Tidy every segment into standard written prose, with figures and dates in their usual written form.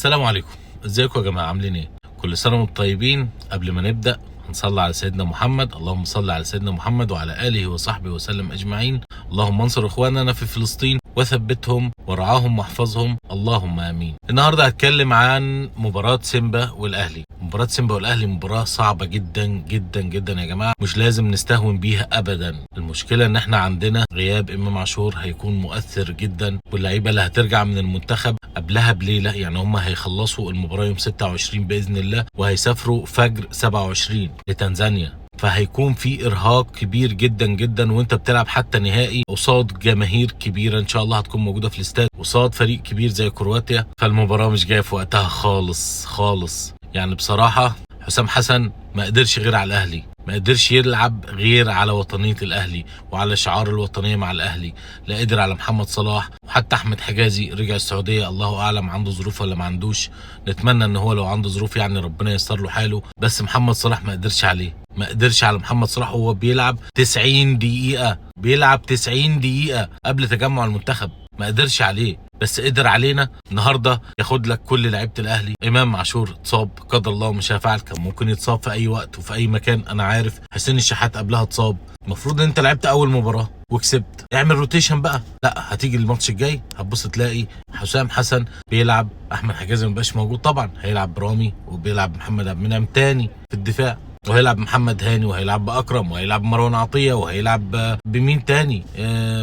السلام عليكم، ازيكم يا جماعه؟ عاملين ايه؟ كل سنة وانتم طيبين. قبل ما نبدا هنصلي على سيدنا محمد. اللهم صل على سيدنا محمد وعلى اله وصحبه وسلم اجمعين. اللهم انصر اخواننا في فلسطين وثبتهم ورعاهم واحفظهم، اللهم امين. النهارده هتكلم عن مباراة سيمبا والاهلي. مباراة سيمبا والاهلي مباراة صعبة جدا جدا جدا يا جماعه، مش لازم نستهون بيها ابدا. المشكلة ان احنا عندنا غياب امام عاشور هيكون مؤثر جدا، واللعيبة اللي هترجع من المنتخب قبلها بليلة، يعني هم هيخلصوا المباراة يوم 26 باذن الله وهيسافروا فجر 27 لتنزانيا، فهيكون في ارهاق كبير جدا جدا، وانت بتلعب حتى نهائي قصاد جماهير كبيرة ان شاء الله هتكون موجودة في الاستاد، قصاد فريق كبير زي كرواتيا. فالمباراه مش جاية في وقتها خالص خالص. يعني بصراحة حسام حسن ما قدرش غير على الاهلي، ما قدرش يلعب غير على وطنية الاهلي وعلى شعار الوطنية مع الاهلي. لا قدر على محمد صلاح، وحتى احمد حجازي رجع السعوديه، الله اعلم عنده ظروف ولا ما عندوش. نتمنى ان هو لو عنده ظروف يعني ربنا ييسر له حاله. بس محمد صلاح ما قدرش عليه، ما قدرش على محمد صلاح وهو بيلعب 90 دقيقة، بيلعب 90 دقيقة قبل تجمع المنتخب، ما قدرش عليه. بس قدر علينا النهارده ياخد لك كل لعيبة الاهلي. امام عاشور اتصاب، قدر الله وما شاء فعل، كان ممكن يتصاب في اي وقت وفي اي مكان، انا عارف. حسين الشحات قبلها اتصاب. المفروض ان انت لعبت اول مباراة وكسبت، اعمل rotation بقى. لا، هتيجي الماتش الجاي هتبص تلاقي حسام حسن بيلعب، احمد حجازي ما بقاش موجود طبعا، هيلعب برامي وبيلعب محمد عبد المنعم تاني في الدفاع، وهيلعب محمد هاني وهيلعب باكرم وهيلعب مروان عطية وهيلعب بمين تاني؟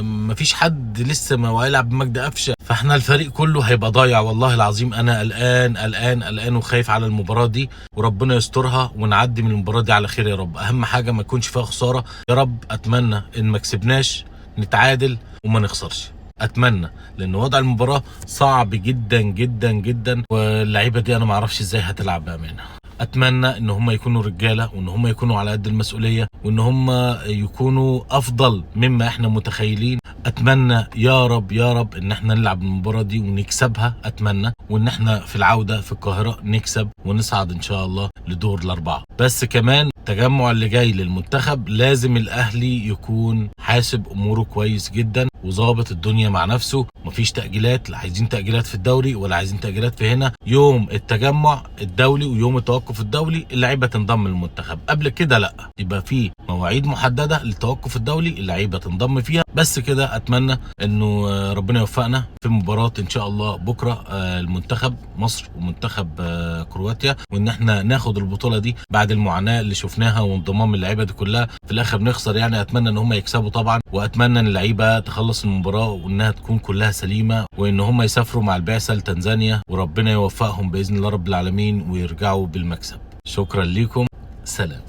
مفيش حد لسه ما، وهيلعب بمجدي قفشه. فاحنا الفريق كله هيبقى ضايع والله العظيم. انا قلقان قلقان قلقان وخايف على المباراة دي، وربنا يسترها ونعدي من المباراة دي على خير يا رب. اهم حاجة ما يكونش فيها خسارة يا رب. اتمنى ان ما كسبناش نتعادل وما نخسرش، اتمنى، لان وضع المباراة صعب جدا جدا جدا، واللعيبة دي انا ما اعرفش ازاي هتلعب بامانه. اتمنى ان هم يكونوا رجاله، وان هم يكونوا على قد المسؤولية، وان هم يكونوا افضل مما احنا متخيلين. اتمنى يا رب يا رب ان احنا نلعب المباراة دي ونكسبها، اتمنى، وان احنا في العودة في القاهرة نكسب ونصعد ان شاء الله لدور الاربعة. بس كمان التجمع اللي جاي للمنتخب لازم الاهلي يكون حاسب اموره كويس جدا وظابط الدنيا مع نفسه. مفيش تأجيلات، لا عايزين تأجيلات في الدوري ولا عايزين تأجيلات في هنا. يوم التجمع الدولي ويوم التوقف الدولي اللعيبة تنضم للمنتخب، قبل كده لا، يبقى في مواعيد محددة للتوقف الدولي اللعيبة تنضم فيها. بس كده. اتمنى انه ربنا يوفقنا في مباراة ان شاء الله بكره، المنتخب مصر ومنتخب كرواتيا، وان احنا ناخد البطولة دي بعد المعاناة اللي شفناها وانضمام اللعيبة دي كلها، في الاخر نخسر. يعني اتمنى ان هم يكسبوا طبعا، واتمنى ان اللعيبة تخلص المباراة وانها تكون كلها سليمة، وان هم يسافروا مع البعثة لتنزانيا، وربنا يوفقهم باذن الله رب العالمين ويرجعوا بالمكسب. شكرا لكم، سلام.